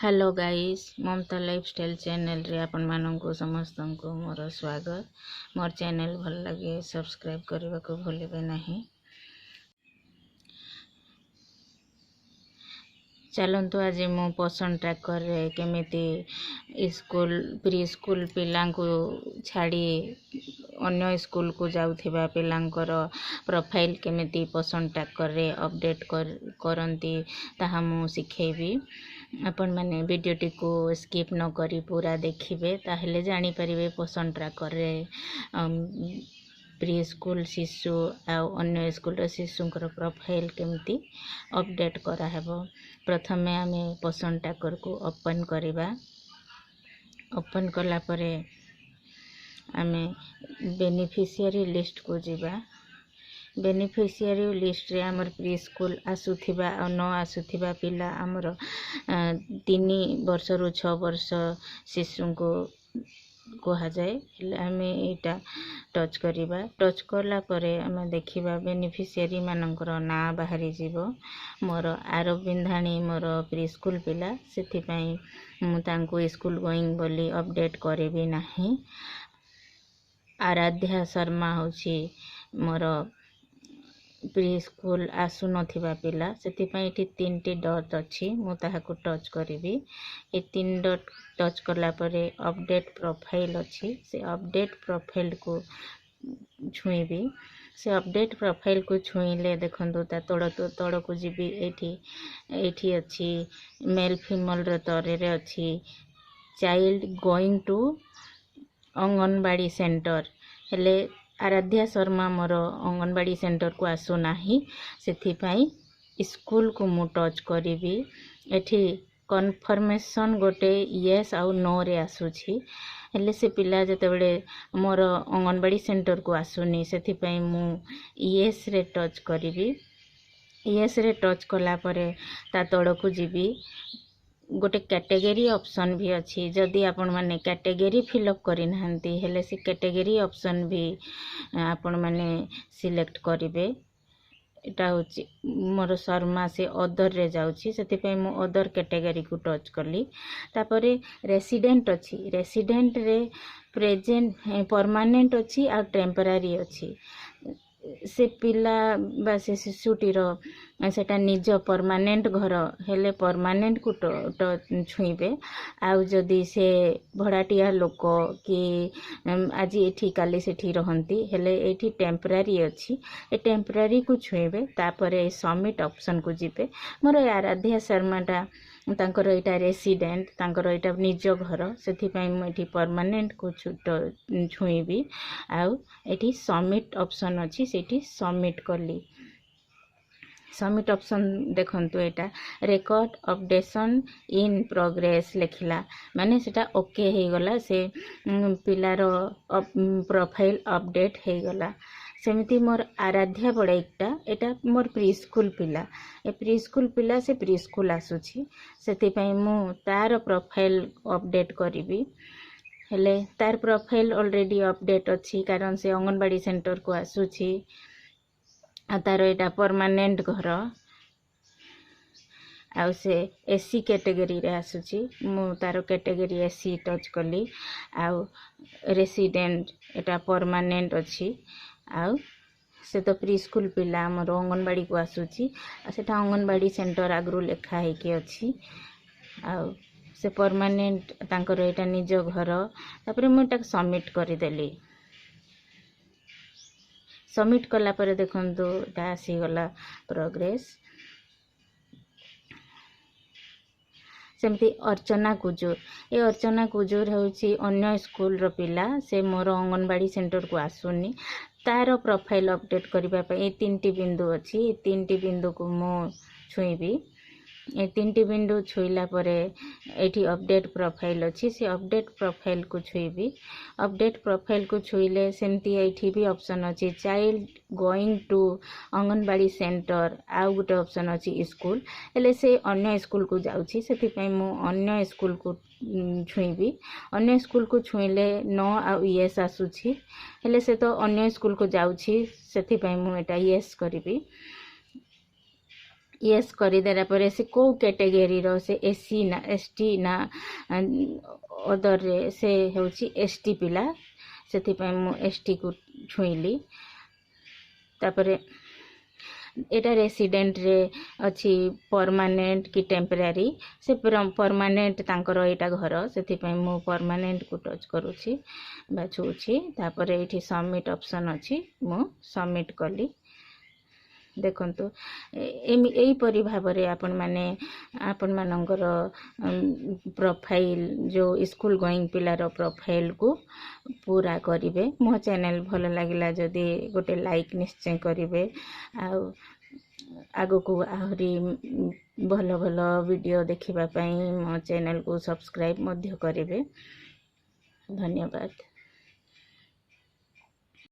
Hello guys, ମମତା lifestyle ଚ୍ୟାନେଲ୍ରେ ଆପଣମାନଙ୍କୁ ସମସ୍ତଙ୍କୁ ମୋର ସ୍ୱାଗତ। ମୋର ଚ୍ୟାନେଲ୍ ଭଲ ଲାଗେ ସବସ୍କ୍ରାଇବ୍ କରିବାକୁ ଭୁଲିବେ ନାହିଁ। ଚାଲନ୍ତୁ, ଆଜି ମୁଁ ପୋଷଣ ଟ୍ରାକର୍ରେ କେମିତି ସ୍କୁଲ ପ୍ରି ସ୍କୁଲ ପିଲାଙ୍କୁ ଛାଡ଼ି ଅନ୍ୟ ସ୍କୁଲକୁ ଯାଉଥିବା ପିଲାଙ୍କର ପ୍ରୋଫାଇଲ୍ କେମିତି ପୋଷଣ ଟ୍ରାକର୍ରେ ଅପଡ଼େଟ୍ କରନ୍ତି, ତାହା ମୁଁ ଶିଖେଇବି। ଆପଣମାନେ ଭିଡ଼ିଓଟିକୁ ସ୍କିପ୍ ନ କରି ପୁରା ଦେଖିବେ, ତାହେଲେ ଜାଣିପାରିବେ ପୋଷଣ ଟ୍ରାକର୍ରେ ପ୍ରି ସ୍କୁଲ ଶିଶୁ ଆଉ ଅନ୍ୟ ସ୍କୁଲର ଶିଶୁଙ୍କର ପ୍ରୋଫାଇଲ୍ କେମିତି ଅପଡ଼େଟ୍ କରାହେବ। ପ୍ରଥମେ ଆମେ ପୋଷଣ ଟ୍ରାକର୍କୁ ଓପନ୍ କରିବା। ଓପନ୍ କଲା ପରେ ଆମେ ବେନିଫିସିଆରୀ ଲିଷ୍ଟକୁ ଯିବା। ବେନିଫିସିଆରୀ ଲିଷ୍ଟରେ ଆମର ପ୍ରି ସ୍କୁଲ ଆସୁଥିବା ଆଉ ନ ଆସୁଥିବା ପିଲା, ଆମର 3 ବର୍ଷରୁ 6 ବର୍ଷ ଶିଶୁଙ୍କୁ କୁହାଯାଏ। ହେଲେ ଆମେ ଏଇଟା ଟଚ୍ କରିବା। ଟଚ୍ କଲା ପରେ ଆମେ ଦେଖିବା ବେନିଫିସିଆରୀ ମାନଙ୍କର ନାଁ ବାହାରିଯିବ। ମୋର ଆରବ ବିନ୍ଧାଣୀ ମୋର ପ୍ରି ସ୍କୁଲ ପିଲା, ସେଥିପାଇଁ ମୁଁ ତାଙ୍କୁ ସ୍କୁଲ ଗୋଇଂ ବୋଲି ଅପଡ଼େଟ୍ କରିବି ନାହିଁ। ଆରାଧ୍ୟା ଶର୍ମା ହେଉଛି ମୋର ପ୍ରି ସ୍କୁଲ ଆସୁନଥିବା ପିଲା, ସେଥିପାଇଁ ଏଠି 3ଟି ଡଟ୍ ଅଛି, ମୁଁ ତାହାକୁ ଟଚ୍ କରିବି। ଏ 3 ଡଟ୍ ଟଚ୍ କଲା ପରେ ଅପଡ଼େଟ୍ ପ୍ରୋଫାଇଲ୍ ଅଛି, ସେ ଅପଡ଼େଟ୍ ପ୍ରୋଫାଇଲ୍କୁ ଛୁଇଁବି। ସେ ଅପଡ଼େଟ୍ ପ୍ରୋଫାଇଲ୍କୁ ଛୁଇଁଲେ ଦେଖନ୍ତୁ, ତା ତଳକୁ ଯିବି। ଏଇଠି ଅଛି ମେଲ୍ ଫିମେଲ୍ର ତଳରେ ଅଛି child going to anganwadi centre. ହେଲେ ଆରାଧ୍ୟା ଶର୍ମା ମୋର ଅଙ୍ଗନବାଡ଼ି ସେଣ୍ଟରକୁ ଆସୁନାହିଁ, ସେଥିପାଇଁ ସ୍କୁଲକୁ ମୁଁ ଟଚ୍ କରିବି। ଏଠି କନଫର୍ମେସନ୍ ଗୋଟେ ୟେସ୍ ଆଉ ନୋରେ ଆସୁଛି। ହେଲେ ସେ ପିଲା ଯେତେବେଳେ ମୋର ଅଙ୍ଗନବାଡ଼ି ସେଣ୍ଟରକୁ ଆସୁନି, ସେଥିପାଇଁ ମୁଁ ୟେସ୍ରେ ଟଚ୍ କରିବି। ୟେସ୍ରେ ଟଚ୍ କଲା ପରେ ତା ତଳକୁ ଯିବି। ଗୋଟେ କ୍ୟାଟେଗୋରୀ ଅପସନ୍ ବି ଅଛି। ଯଦି ଆପଣମାନେ କ୍ୟାଟେଗୋରୀ ଫିଲ୍ଅପ୍ କରିନାହାନ୍ତି, ହେଲେ ସେ କ୍ୟାଟେଗୋରୀ ଅପସନ୍ ବି ଆପଣମାନେ ସିଲେକ୍ଟ କରିବେ। ଏଇଟା ହେଉଛି ମୋର ଶର୍ମା, ସେ ଅଦରରେ ଯାଉଛି, ସେଥିପାଇଁ ମୁଁ ଅଦର କ୍ୟାଟେଗୋରୀକୁ ଟଚ୍ କଲି। ତାପରେ ରେସିଡେଣ୍ଟ ଅଛି। ରେସିଡେଣ୍ଟରେ ପ୍ରେଜେଣ୍ଟ ପରମାନେଣ୍ଟ ଅଛି ଆଉ ଟେମ୍ପୋରାରୀ ଅଛି। ସେ ପିଲା ବା ସେ ଶିଶୁଟିର ସେଟା ନିଜ ପରମାନେଣ୍ଟ ଘର ହେଲେ ପରମାନେଣ୍ଟକୁ ଛୁଇଁବେ, ଆଉ ଯଦି ସେ ଭଡ଼ାଟିଆ ଲୋକ କି ଆଜି ଏଠି କାଲି ସେଠି ରହନ୍ତି, ହେଲେ ଏଇଠି ଟେମ୍ପୋରାରୀ ଅଛି, ଏ ଟେମ୍ପୋରାରୀକୁ ଛୁଇଁବେ। ତାପରେ ସବମିଟ୍ ଅପସନ୍କୁ ଯିବେ। ମୋର ଆରାଧ୍ୟା ଶର୍ମାଟା ତାଙ୍କର ଏଇଟା ରେସିଡେଣ୍ଟ, ତାଙ୍କର ଏଇଟା ନିଜ ଘର, ସେଥିପାଇଁ ମୁଁ ଏଠି ପରମାନେଣ୍ଟକୁ ଛୁଇଁବି ଆଉ ଏଠି ସବମିଟ୍ ଅପସନ୍ ଅଛି, ସେଇଠି ସବମିଟ୍ କଲି। ସବମିଟ୍ ଅପସନ୍ ଦେଖନ୍ତୁ, ଏଇଟା ରେକର୍ଡ଼ ଅପଡେସନ୍ ଇନ୍ ପ୍ରୋଗ୍ରେସ୍ ଲେଖିଲା, ମାନେ ସେଟା ଓକେ ହେଇଗଲା, ସେ ପିଲାର ପ୍ରୋଫାଇଲ୍ ଅପଡ଼େଟ୍ ହେଇଗଲା। ସେମିତି ମୋର ଆରାଧ୍ୟା ବଡ଼ାଇକଟା, ଏଇଟା ମୋର ପ୍ରି ସ୍କୁଲ ପିଲା। ଏ ପ୍ରି ସ୍କୁଲ ପିଲା, ସେ ପ୍ରି ସ୍କୁଲ ଆସୁଛି, ସେଥିପାଇଁ ମୁଁ ତାର ପ୍ରୋଫାଇଲ୍ ଅପଡ଼େଟ୍ କରିବି। ହେଲେ ତାର ପ୍ରୋଫାଇଲ୍ ଅଲରେଡ଼ି ଅପଡ଼େଟ୍ ଅଛି, କାରଣ ସେ ଅଙ୍ଗନବାଡ଼ି ସେଣ୍ଟରକୁ ଆସୁଛି ଆଉ ତାର ଏଇଟା ପରମାନେଣ୍ଟ ଘର ଆଉ ସେ ଏସ୍ ସି କ୍ୟାଟେଗୋରୀରେ ଆସୁଛି। ମୁଁ ତାର କ୍ୟାଟେଗୋରୀ ଏସ୍ ସି ଟଚ୍ କଲି ଆଉ ରେସିଡେଣ୍ଟ ଏଇଟା ପରମାନେଣ୍ଟ ଅଛି, ଆଉ ସେ ତ ପ୍ରି ସ୍କୁଲ ପିଲା, ଆମର ଅଙ୍ଗନବାଡ଼ିକୁ ଆସୁଛି ଆଉ ସେଟା ଅଙ୍ଗନବାଡ଼ି ସେଣ୍ଟର ଆଗରୁ ଲେଖା ହେଇକି ଅଛି, ଆଉ ସେ ପରମାନେଣ୍ଟ, ତାଙ୍କର ଏଇଟା ନିଜ ଘର। ତାପରେ ମୁଁ ଏଟାକୁ ସବମିଟ୍ କରିଦେଲି। ସବମିଟ୍ କଲା ପରେ ଦେଖନ୍ତୁ, ଏଇଟା ଆସିଗଲା ପ୍ରୋଗ୍ରେସ୍। ସେମିତି ଅର୍ଚ୍ଚନା କୁଜୁର, ଏ ଅର୍ଚ୍ଚନା କୁଜୁର ହେଉଛି ଅନ୍ୟ ସ୍କୁଲର ପିଲା, ସେ ମୋର ଅଙ୍ଗନବାଡ଼ି ସେଣ୍ଟରକୁ ଆସୁନି। ତାର ପ୍ରୋଫାଇଲ୍ ଅପଡ଼େଟ୍ କରିବା ପାଇଁ ଏ 3ଟି ବିନ୍ଦୁ ଅଛି, ଏ 3ଟି ବିନ୍ଦୁକୁ ମୁଁ ଛୁଇଁବି। ଏ 3ଟି ବିନ୍ଦୁ ଛୁଇଁଲା ପରେ ଏଇଠି ଅପଡ଼େଟ୍ ପ୍ରୋଫାଇଲ୍ ଅଛି, ସେ ଅପଡ଼େଟ୍ ପ୍ରୋଫାଇଲ୍କୁ ଛୁଇଁବି। ଅପଡ଼େଟ୍ ପ୍ରୋଫାଇଲ୍କୁ ଛୁଇଁଲେ ସେମିତି ଏଇଠି ବି ଅପସନ୍ ଅଛି child going to anganwadi centre, ଆଉ ଗୋଟେ ଅପସନ୍ ଅଛି ସ୍କୁଲ। ହେଲେ ସେ ଅନ୍ୟ ସ୍କୁଲକୁ ଯାଉଛି, ସେଥିପାଇଁ ମୁଁ ଅନ୍ୟ ସ୍କୁଲକୁ ଛୁଇଁବି। ଅନ୍ୟ ସ୍କୁଲକୁ ଛୁଇଁଲେ ନୋ ଆଉ ୟେସ୍ ଆସୁଛି। ହେଲେ ସେ ତ ଅନ୍ୟ ସ୍କୁଲକୁ ଯାଉଛି, ସେଥିପାଇଁ ମୁଁ ଏଇଟା ୟେସ୍ କରିବି। ୟେସ୍ କରିଦେଲା ପରେ ସେ କେଉଁ କ୍ୟାଟେଗୋରୀର, ସେ ଏସ୍ ସି ନା ଏସ୍ ଟି ନା ଅଦରରେ, ସେ ହେଉଛି ଏସ୍ ଟି ପିଲା, ସେଥିପାଇଁ ମୁଁ ଏସ୍ ଟିକୁ ଛୁଇଁଲି। ତାପରେ ଏଇଟା ରେସିଡେଣ୍ଟରେ ଅଛି ପରମାନେଣ୍ଟ କି ଟେମ୍ପରାରୀ। ସେ ପରମାନେଣ୍ଟ ତାଙ୍କର ଏଇଟା ଘର, ସେଥିପାଇଁ ମୁଁ ପରମାନେଣ୍ଟକୁ ଟଚ୍ କରୁଛି ବା ଛୁଉଛି। ତାପରେ ଏଇଠି ସବମିଟ୍ ଅପସନ୍ ଅଛି, ମୁଁ ସବମିଟ୍ କଲି। ଦେଖନ୍ତୁ, ଏଇପରି ଭାବରେ ଆପଣମାନେ ଆପଣମାନଙ୍କର ପ୍ରୋଫାଇଲ୍, ଯେଉଁ ସ୍କୁଲ ଗୋଇଂ ପିଲାର ପ୍ରୋଫାଇଲ୍କୁ ପୁରା କରିବେ। ମୋ ଚ୍ୟାନେଲ୍ ଭଲ ଲାଗିଲା ଯଦି ଗୋଟେ ଲାଇକ୍ ନିଶ୍ଚୟ କରିବେ, ଆଉ ଆଗକୁ ଆହୁରି ଭଲ ଭଲ ଭିଡ଼ିଓ ଦେଖିବା ପାଇଁ ମୋ ଚ୍ୟାନେଲ୍କୁ ସବସ୍କ୍ରାଇବ୍ ମଧ୍ୟ କରିବେ। ଧନ୍ୟବାଦ।